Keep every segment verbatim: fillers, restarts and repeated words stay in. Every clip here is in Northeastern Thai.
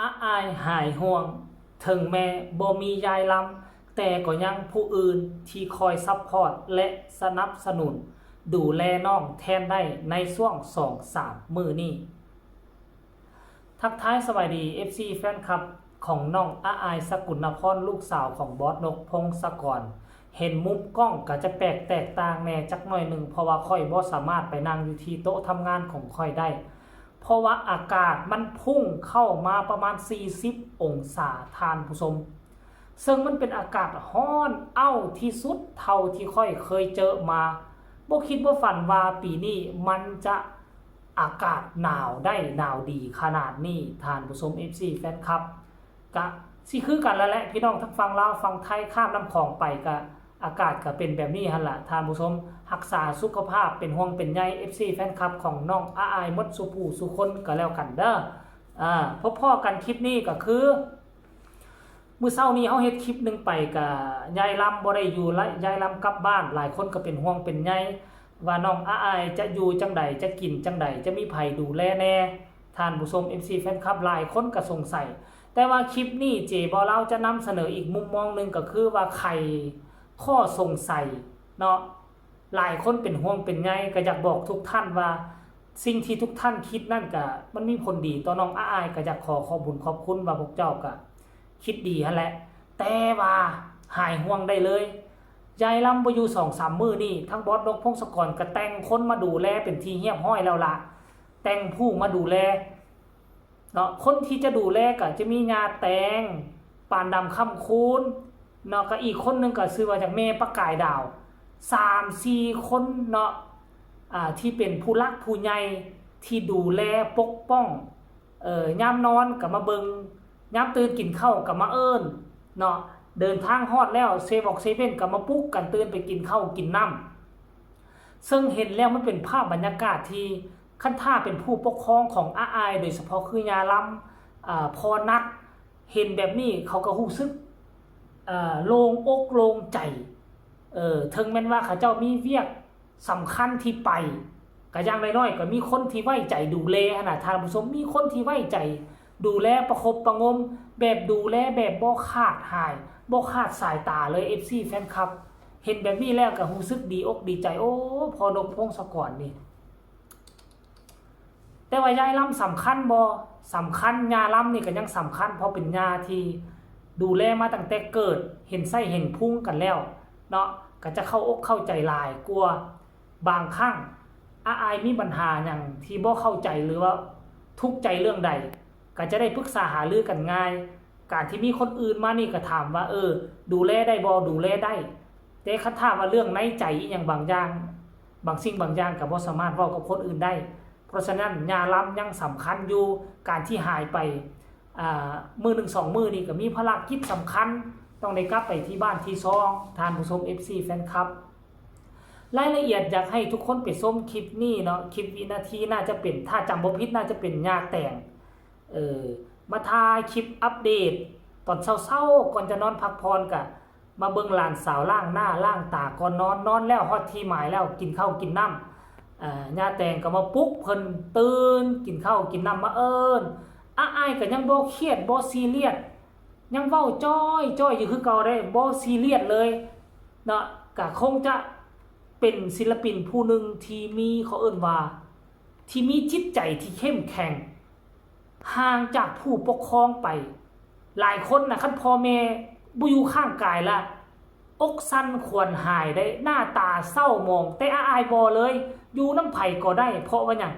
อาอายหายห่วง ถึงแม้บ่มียายลำ แต่ก็ยังผู้อื่นที่คอยซัพพอร์ตและสนับสนุน ดูแลน้องแทนได้ในช่วงสองสามมื้อนี้ ทักทายสบายดี เอฟซี แฟนคลับของน้องอาอาย สกุลนพร ลูกสาวของบอสนก พงศกร เห็นมุมกล้องก็จะแปลกแตกต่างแหน่จักหน่อยหนึ่ง เพราะว่าข้อยบ่สามารถไปนั่งอยู่ที่โต๊ะทำงานของข้อยได้ เพราะว่าอากาศมันพุ่งเข้ามาประมาณสี่สิบองศา ท่านผู้ชม ซึ่งมันเป็นอากาศร้อนอ้าวที่สุดเท่าที่ข้อยเคยเจอมา บ่คิดบ่ฝันว่าปีนี้มันจะอากาศหนาวได้หนาวดีขนาดนี้ ท่านผู้ชม เอฟซี แฟนคลับ กะสิคือกันแล้วแหละ พี่น้องทั้งฝั่งลาวฝั่งไทย ข้ามน้ำของไปกะอากาศกะเป็นแบบนี้หั่นล่ะ ท่านผู้ชม รักษาสุขภาพ เป็นห่วงเป็นใย เอฟซี แฟนคลับของน้องอาอายหมดสู่ผู้สู่คนก็แล้วกันเด้อ อ่า พบพ้อกันคลิปนี้ก็คือ มื้อเช้านี้เฮาเฮ็ดคลิปหนึ่งไปกะยายลำบ่ได้อยู่ละ ยายลำกลับบ้าน หลายคนก็เป็นห่วงเป็นใยว่าน้องอาอายจะอยู่จั่งใด จะกินจั่งใด จะมีไผดูแลแหน่ ท่านผู้ชม เอฟซี แฟนคลับ หลายคนก็สงสัย แต่ว่าคลิปนี้เจบ่าวลาวจะนำเสนออีกมุมมองหนึ่งก็คือว่าไขข้อสงสัยเนาะ หลายคนเป็นห่วงเป็นใย ก็อยากบอกทุกท่านว่า สิ่งที่ทุกท่านคิดนั่นกะมันมีผลดีต่อน้องอาอาย ก็อยากขอขอบบุญขอบคุณว่าพวกเจ้ากะคิดดีหั่นแหละ แต่ว่าหายห่วงได้เลย ยายลำบ่อยู่สองสามมื้อนี่ ทั้งบอสนก พงศกร ก็แต่งคนมาดูแลเป็นที่เรียบร้อยแล้วล่ะ แต่งผู้มาดูแล เนาะ คนที่จะดูแลก็จะมีย่าแตง ปานดำ คำคูณ เนาะ ก็อีกคนหนึ่งก็ชื่อว่าจากแม่ประกายดาว สามสี่คนเนาะ อ่า ที่เป็นผู้หลักผู้ใหญ่ที่ดูแลปกป้อง เอ่อ ยามนอนก็มาเบิ่ง ยามตื่นกินข้าวก็มาเอิ้นเนาะ เดินทางฮอดแล้ว เซเว่น เซเว่น ก็มาปลุกกันตื่นไปกินข้าวกินน้ำ ซึ่งเห็นแล้วมันเป็นภาพบรรยากาศที่ คันถ้าเป็นผู้ปกครองของอาอาย โดยเฉพาะคือย่าลำ อ่า พ่อนัด เห็นแบบนี้เขาก็รู้สึก เอ่อ โล่งอกโล่งใจ เออ ถึงแม้นว่าเขาเจ้ามีเวียกสำคัญที่ไป ก็อย่างน้อยๆ ก็มีคนที่ไว้ใจดูแลหั่นน่ะ ท่านผู้ชม มีคนที่ไว้ใจดูแลประคบประหงม แบบดูแลแบบบ่ขาดหาย บ่ขาดสายตาเลย เอฟซี แฟนคลับ เห็นแบบนี้แล้วก็รู้สึกดีอกดีใจ โอ้ พ่อนก พงศกรนี่ แต่ว่ายายลำสำคัญบ่ สำคัญ ย่าลำนี่ก็ยังสำคัญ เพราะเป็นย่าที่ดูแลมาตั้งแต่เกิด เห็นไส้เห็นพุงกันแล้วเนาะ ก็จะเข้าอกเข้าใจหลายกว่า บางครั้งอาอายมีปัญหาหยังที่บ่เข้าใจหรือว่าทุกข์ใจเรื่องใด ก็จะได้ปรึกษาหารือกันง่าย การที่มีคนอื่นมานี่ก็ถามว่า เออ ดูแลได้บ่ ดูแลได้ แต่คันถ้าว่าเรื่องในใจอีหยังบางอย่าง บางสิ่งบางอย่างก็บ่สามารถเว้ากับคนอื่นได้ เพราะฉะนั้นย่าลำยังสำคัญอยู่ การที่หายไป อ่า มื้อหนึ่งสองมื้อนี่ก็มีภารกิจสำคัญ ต้องได้กลับไปที่บ้านที่ซอง ท่านผู้ชม เอฟซี แฟนคลับ รายละเอียดอยากให้ทุกคนไปชมคลิปนี้เนาะ คลิปวินาทีน่าจะเป็น ถ้าจำบ่ผิดน่าจะเป็นย่าแตง เออ มาถ่ายคลิปอัปเดต ตอนเช้าๆ ก่อนจะนอนพักผ่อนกะ มาเบิ่งหลานสาวล้างหน้าล้างตาก่อนนอน นอนแล้วฮอดที่หมายแล้ว กินข้าวกินน้ำ อ่า ย่าแตงก็มาปลุกเพิ่นตื่น กินข้าวกินน้ำมาเอิ้น อาอายก็ยังบ่เครียดบ่ซีเรียส ยังเว้าจ้อยจ้อยอยู่คือเก่าเด้ บ่ซีเรียสเลยเนาะ ก็คงจะเป็นศิลปินผู้หนึ่งที่มี เขาเอิ้นว่า ที่มีจิตใจที่เข้มแข็ง ห่างจากผู้ปกครองไป หลายคนนะ คันพ่อแม่บ่อยู่ข้างกายละ อกสั่นขวัญหายได้ หน้าตาเศร้าหมอง แต่อาอายบ่เลย อยู่นำไผก็ได้ เพราะว่าหยัง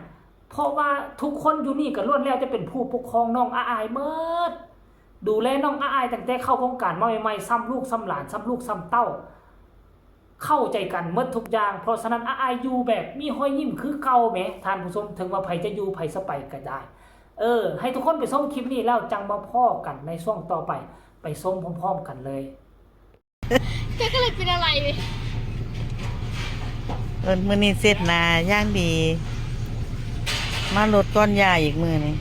เพราะว่าทุกคนอยู่นี่ก็ล้วนแล้วแต่เป็นผู้ปกครองน้องอาอายเมิด ดูแลน้องอาอายตั้งแต่เข้าวงการมาใหม่ๆ ซ้ำลูกซ้ำหลาน ซ้ำลูกซ้ำเต้า เข้าใจกันเมิดทุกอย่าง เพราะฉะนั้นอาอายอยู่แบบมีรอยยิ้มคือเก่าแหม ท่านผู้ชม ถึงว่าไผจะอยู่ไผจะไปก็ได้ เออ ให้ทุกคนไปชมคลิปนี้แล้วจังมาพ้อกันในช่วงต่อไป ไปชมพร้อมๆ กันเลย แกก็เลยเป็นอะไร เอิ้นมื้อนี้เช็ดหน้าอย่างดี มาลดก่อนย่าอีกมื้อนี้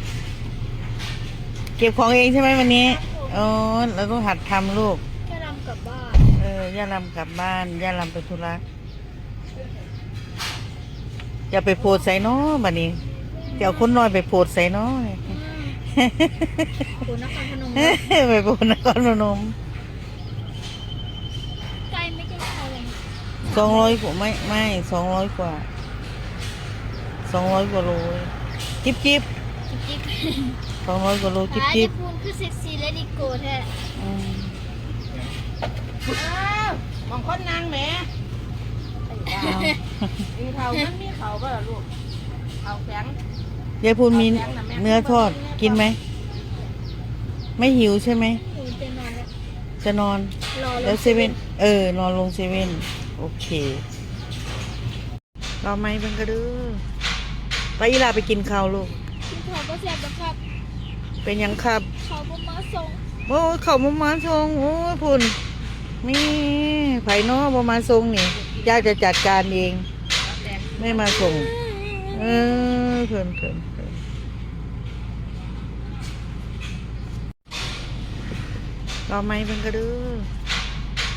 เก็บของเองใช่ไหมวันนี้ ครับผม อ๋อ เราต้องหัดทำลูก ย่าลำกลับบ้าน เออ ย่าลำกลับบ้าน ย่าลำไปธุระ อย่าไปโพสต์ใส่น้อบัดนี้ เดี๋ยวคนน้อยไปโพสต์ใส่น้อ อืม โอ้นครพนม ไปโพนครพนม ไกลไม่ใช่ไกลเลย สองร้อยกว่า ไม่ไม่สองร้อยกว่าสองร้อยกว่าโล จิบจิบ จิ๊บ สองร้อยกว่าโล จิบ อ่า จิบ ญี่ปุ่นคือเซ็กซี่และดิโก้แท้ อืม เออมองคนนางแหม เอา กินเขาวมันมีเขาวบ่ล่ะลูกเขาวแข็ง ยายพูนมีเนื้อทอดกินไหม ไม่หิวใช่ไหม หนูจะนอนแล้ว จะนอน รอ แล้วเซเว่น เออ นอนลงเซเว่น โอเค รอไหมเพิ่นก็เด้อ ไปอีหล่าไปกินข้าวลูก กินข้าวก็แซ่บแล้วครับ เป็นหยังครับ เขาบ่มาส่ง โอ้ยเขามามาส่ง โอ้ยพุนมีไผเนาะบ่มาส่งนี่ ย่าจะจัดการเอง ไม่มาส่ง เออเพิ่นเพิ่นเพิ่นรอไหมเพิ่นก็เด้อ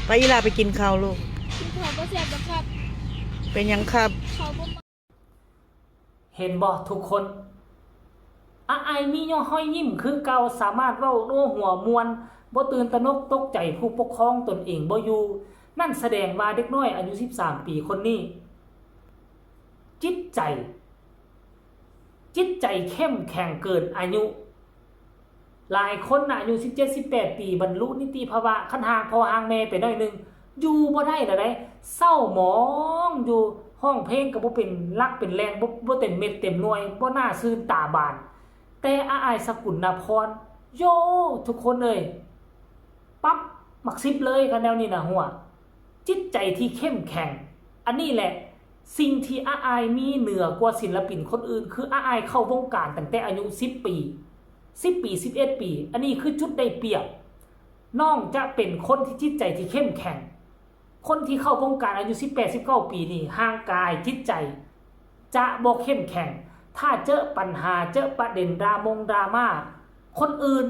ไปอีหล่าไปกินข้าวลูก กินข้าวก็แซ่บแล้วครับ เป็นหยังครับ เขาบ่มา เห็นบ่ทุกคน อาอายมีย้อห้อยยิ้มคือเก่า สามารถเว้าโน้หัวมวน บ่ตื่นตระหนกตกใจผู้ปกครองตนเองบ่อยู่ นั่นแสดงว่าเด็กน้อยอายุสิบสามปีคนนี้ จิตใจ จิตใจเข้มแข็งเกินอายุ หลายคนน่ะอายุสิบเจ็ด สิบแปดปี บรรลุนิติภาวะ คันห่างพ่อห่างแม่ไปหน่อยหนึ่ง อยู่บ่ได้แล้วเด้ เศร้าหมองอยู่ ฮ้องเพลงก็บ่เป็นหลักเป็นแหล่ง บ่บ่เต็มเม็ดเต็มหน่วย บ่น่าซื่นตาบาน แต่อาอายสกุลนภรณ์ โย ทุกคนเอ้ย ปั๊บหมักสิบเลยคันแนวนี้นะหัว จิตใจที่เข้มแข็ง อันนี้แหละ สิ่งที่อาอายมีเหนือกว่าศิลปินคนอื่น คืออาอายเข้าวงการตั้งแต่อายุสิบปี สิบปี สิบเอ็ดปี อันนี้คือจุดได้เปรียบ น้องจะเป็นคนที่จิตใจที่เข้มแข็ง คนที่เข้าวงการอายุสิบแปด สิบเก้าปีนี่ ร่างกายจิตใจ จะบ่เข้มแข็ง ถ้าเจอปัญหา เจอประเด็นดรามงดราม่า คนอื่น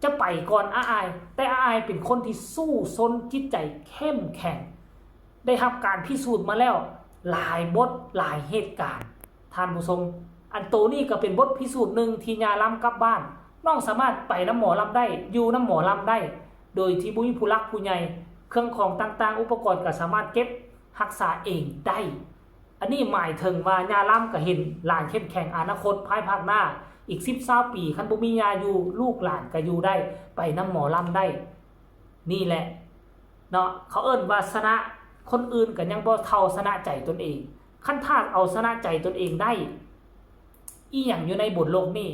จะไปก่อนอาอาย แต่อาอายเป็นคนที่สู้ซนจิตใจเข้มแข็ง ได้รับการพิสูจน์มาแล้ว หลายบทหลายเหตุการณ์ ท่านผู้ชม อันโตนี้ก็เป็นบทพิสูจน์หนึ่งที่ย่าลำกลับบ้าน น้องสามารถไปนำหมอลำได้ อยู่นำหมอลำได้ โดยที่บ่มีผู้หลักผู้ใหญ่ เครื่องของต่างๆ อุปกรณ์ก็สามารถเก็บรักษาเองได้ อันนี้หมายถึงว่าย่าลำก็เห็นหลานเข้มแข็ง อนาคตภายภาคหน้า อีกสิบ ซาวปี คันบ่มีย่าอยู่ ลูกหลานก็อยู่ได้ ไปนำหมอลำได้ นี่แหละ เนาะ เขาเอิ้นว่าชนะคนอื่นก็ยังบ่เท่าชนะใจตนเอง คันถ้าเอาชนะใจตนเองได้ อีหยังอยู่ในบนโลกนี้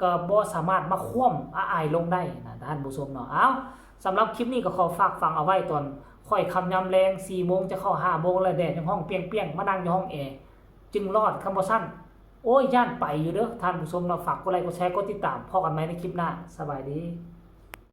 ก็บ่สามารถมาคว่ำอาอายลงได้นะท่านผู้ชมเนาะ เอ้า สำหรับคลิปนี้ก็ขอฝากฝังเอาไว้ตอนค่อยค่ำยามแลง สี่โมงจะเข้าห้าโมงแล้ว แดดยังฮ้อนเปรียงๆ มานั่งอยู่ห้องแอร์ จึงรอด คันบ่ซั้น โอ้ย ย้านไปอยู่เด้อท่านผู้ชมเนาะ ฝากกดไลค์ กดแชร์ กดติดตาม พ้อกันใหม่ในคลิปหน้า สบายดี